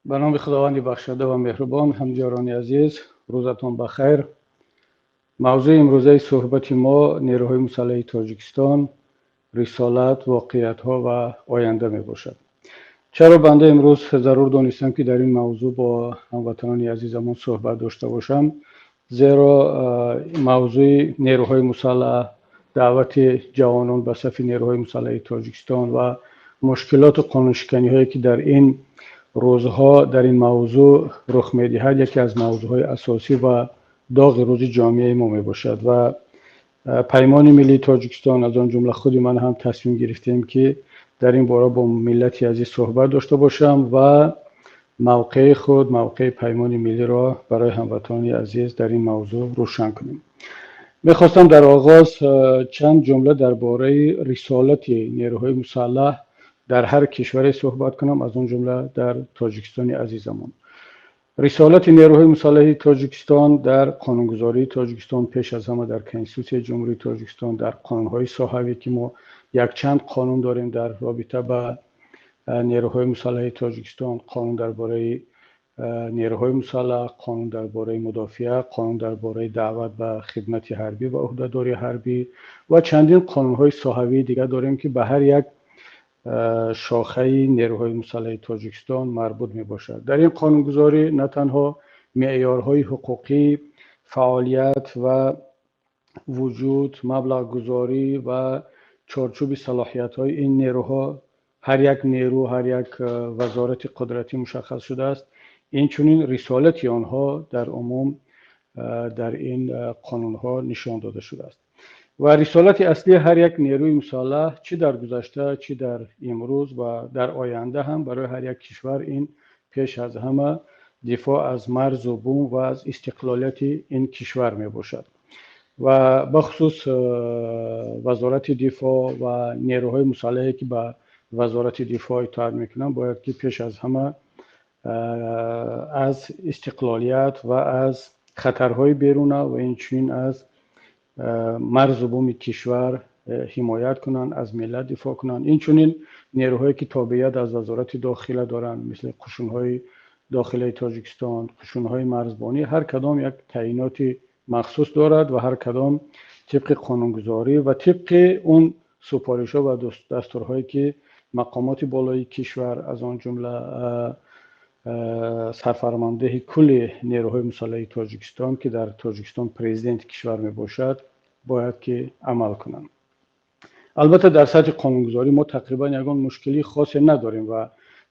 Ба номи Худованди бахшанда ва меҳрубон, ҳамдиёрони азиз, рӯзатон ба хайр. Мавзӯи имрӯзаи суҳбати мо нерӯҳои мусаллаҳи Тоҷикистон, рисолат, воқеиятҳо ва оянда мебошад. Чаро банда имрӯз зарур донистам, ки дар ин мавзӯъ бо ҳамватанони азизамон суҳбат дошта бошам? Зеро мавзӯи нерӯҳои мусаллаҳ, даъвати ҷавонон ба сафи нерӯҳои мусаллаҳи Тоҷикистон ва мушкилоту қонуншиканиҳое, ки дар ин рӯзҳо дар ин мавзӯъ рух медиҳад, яке аз мавзӯъҳои асосӣ ва доғи рӯзи ҷомеаи мо мебошад. Ва Паймони миллии Тоҷикистон, аз он ҷумла худи ман ҳам, тасмим гирифтем, ки дар ин бора бо миллати азиз суҳбат дошта бошам ва мавқеи худ, мавқеи Паймони миллиро барои ҳамватанони азиз дар ин мавзӯъ рӯшан кунем. Мехостам дар оғоз чанд ҷумла дар бораи рисолати нерӯҳои мусаллаҳ дар ҳар кишваре суҳбат кунам, аз он ҷумла дар Тоҷикистони азизамон. Рисолати нерӯҳои мусаллаҳи Тоҷикистон дар қонунгузории Тоҷикистон, пеш аз ҳама дар Конститутсияи Ҷумҳурии Тоҷикистон, дар қонунҳои соҳавӣ, ки мо якчанд қонун дорем дар робита ба нерӯҳои мусаллаҳи Тоҷикистон: қонун дар бораи нерӯҳои мусаллаҳ, қонун дар бораи мудофиа, қонун дар бораи даъват ба хидмати ҳарбӣ ва ӯҳдадории ҳарбӣ ва чандин қонунҳои соҳавии дигар дорем, ки ба ҳар як шохаи нерӯҳои мусаллаҳи Тоҷикистон марбут мебошад. Дар ин қонунгузорӣ на танҳо меъёрҳои ҳуқуқӣ, фаъолият ва вуҷуд, маблағгузорӣ ва чорчӯби салоҳиятҳои ин нерӯҳо, ҳар як нерӯ, ҳар як вазорати қудратӣ мушаххас шудааст, инчунин рисолати онҳо дар умум дар ин қонунҳо нишон дода шудааст. Ва рисолати аслии ҳар як нерӯи мусаллаҳ, чӣ дар гузашта, чӣ дар имрӯз ва дар оянда ҳам, барои ҳар як кишвар ин пеш аз ҳама дифоъ аз марзу бум ва аз истиқлолияти ин кишвар мебошад. Ва бахусус Вазорати дифоъ ва нерӯҳои мусаллаҳе, ки ба Вазорати дифоъ итоат мекунанд, бояд ки пеш аз ҳама аз истиқлолият ва аз хатарҳои беруна ва инчунин аз марзу буми кишвар ҳимоят кунанд, аз миллат дифоъ кунанд. Инчунин нерӯҳое, ки тобеият аз Вазорати дохила доранд, мисли қушунҳои дохилаи Тоҷикистон, қушунҳои марзбонӣ, ҳар кадом як таъиноти махсус дорад ва ҳар кадом тибқи қонунгузорӣ ва тибқи он супоришҳо ва дастурҳое, ки мақомоти болои кишвар, аз он ҷумла сарфармондеҳи кулли нерӯҳои мусаллаҳи Тоҷикистон, ки дар Тоҷикистон президенти кишвар мебошад, бояд ки амал кунанд. Албатта, дар сатҳи қонунгузорӣ мо тақрибан ягон мушкилии хосе надорем ва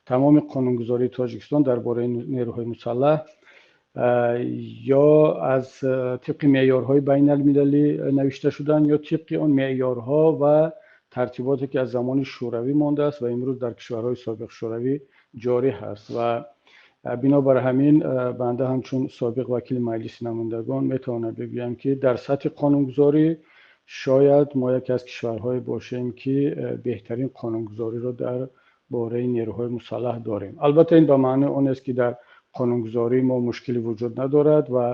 тамоми қонунгузории Тоҷикистон дар бораи нерӯҳои мусаллаҳ ё аз тибқи меъёрҳои байналмилалӣ навишта шуданд, ё тибқи он меъёрҳо ва тартиботе, ки аз замони Шӯравӣ мондааст ва имрӯз дар кишварҳои собиқ Шӯравӣ ҷорӣ ҳаст. Ва бинобар ҳамин банда ҳамчун собиқ вакили Маҷлиси намояндагон метавонам бигӯям, ки дар сатҳи қонунгузорӣ шояд мо яке аз кишварҳое бошем, ки беҳтарин қонунгузориро дар бораи нерӯҳои мусаллаҳ дорем. Албатта, ин ба маънои он нест, ки дар қонунгузории мо мушкилӣ вуҷуд надорад ва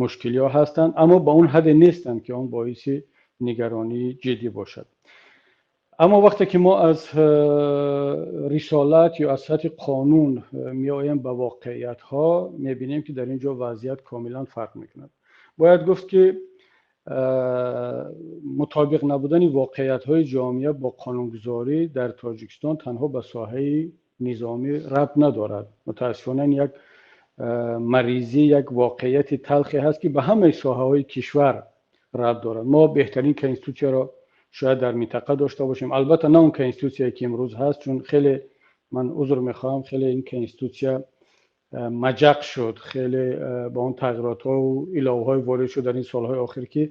мушкилиҳо ҳастанд, аммо ба он ҳадде нестанд, ки он боиси нигаронии ҷиддӣ бошад. Аммо вақте ки мо аз рисолат ё аз сатҳи қонун меоем ба воқеиятҳо, мебинем, ки дар ин ҷо вазъият комилан фарқ мекунад. Бояд гуфт, ки мутобиқ набудани воқеиятҳои ҷомеа бо қонунгузорӣ дар Тоҷикистон танҳо ба соҳаи низомӣ рабт надорад. Мутаассифона, ин як маризӣ, як воқеияти талхе ҳаст, ки ба ҳамаи соҳаҳои кишвар рабт дорад. Мо беҳтарин конститутсияро шояд дар минтақа дошта бошем, албатта на он конститутсияе, ки имрӯз ҳаст, чун хеле, ман узр мехоҳам, хеле ин конститутсия маҷақ шуд, хеле ба он тағйиротҳоу иловаҳое ворид шуд дар ин солҳои охир, ки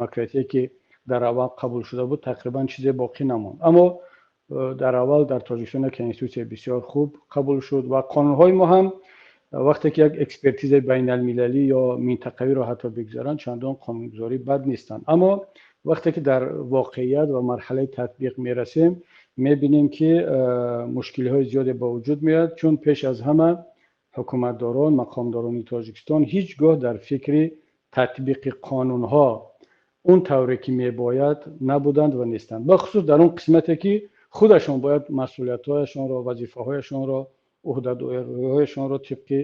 демократие, ки дар аввал қабул шуда буд, тақрибан чизе боқӣ намонд. Аммо дар аввал дар Тоҷикистон як конститутсияи бисёр хуб қабул шуд ва қонунҳои мо ҳам, вақте ки як экспертизаи байналмилалӣ ё минтақавиро ҳатто бигзаранд, чандон қонунгузорӣ бад нестанд. Аммо вақте ки дар воқеият ва марҳалаи татбиқ мерасем, мебинем, ки мушкилиҳои зиёде ба вуҷуд меояд, чун пеш аз ҳама ҳукуматдорон, мақомдорони Тоҷикистон ҳеҷ гоҳ дар фикри татбиқи қонунҳо он тавре ки мебояд набуданд ва нестанд, бахусус дар он қисмате, ки худашон бояд масъулиятҳояшонро, вазифаҳояшонро уҳдадориҳояшонро тибқи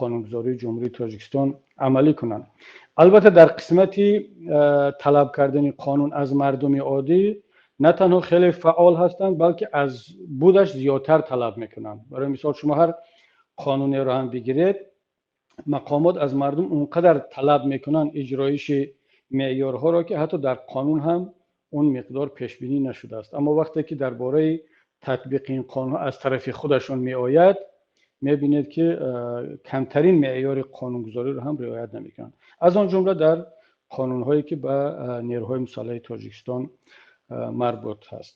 қонунгузории Ҷумҳурии Тоҷикистон амалӣ кунанд. Албатта, дар қисмати талаб кардани қонун аз мардуми оддӣ на танҳо хеле фаъол ҳастанд, балки аз будаш зиёдтар талаб мекунанд. Барои мисол, шумо ҳар қонунеро ҳам бигиред, мақомот аз мардум он қадар талаб мекунанд иҷроиши меъёрҳоро, ки ҳатто дар қонун ҳам он миқдор пешбинӣ нашудааст. Аммо вақте ки дар бораи татбиқи ин қонунҳо аз тарафи худашон меояд, мебинед, ки камтарин меъёри қонунгузориро ҳам риоят намекунанд, аз он ҷумла дар қонунҳое, ки ба нерӯҳои мусаллаҳи Тоҷикистон марбут ҳаст.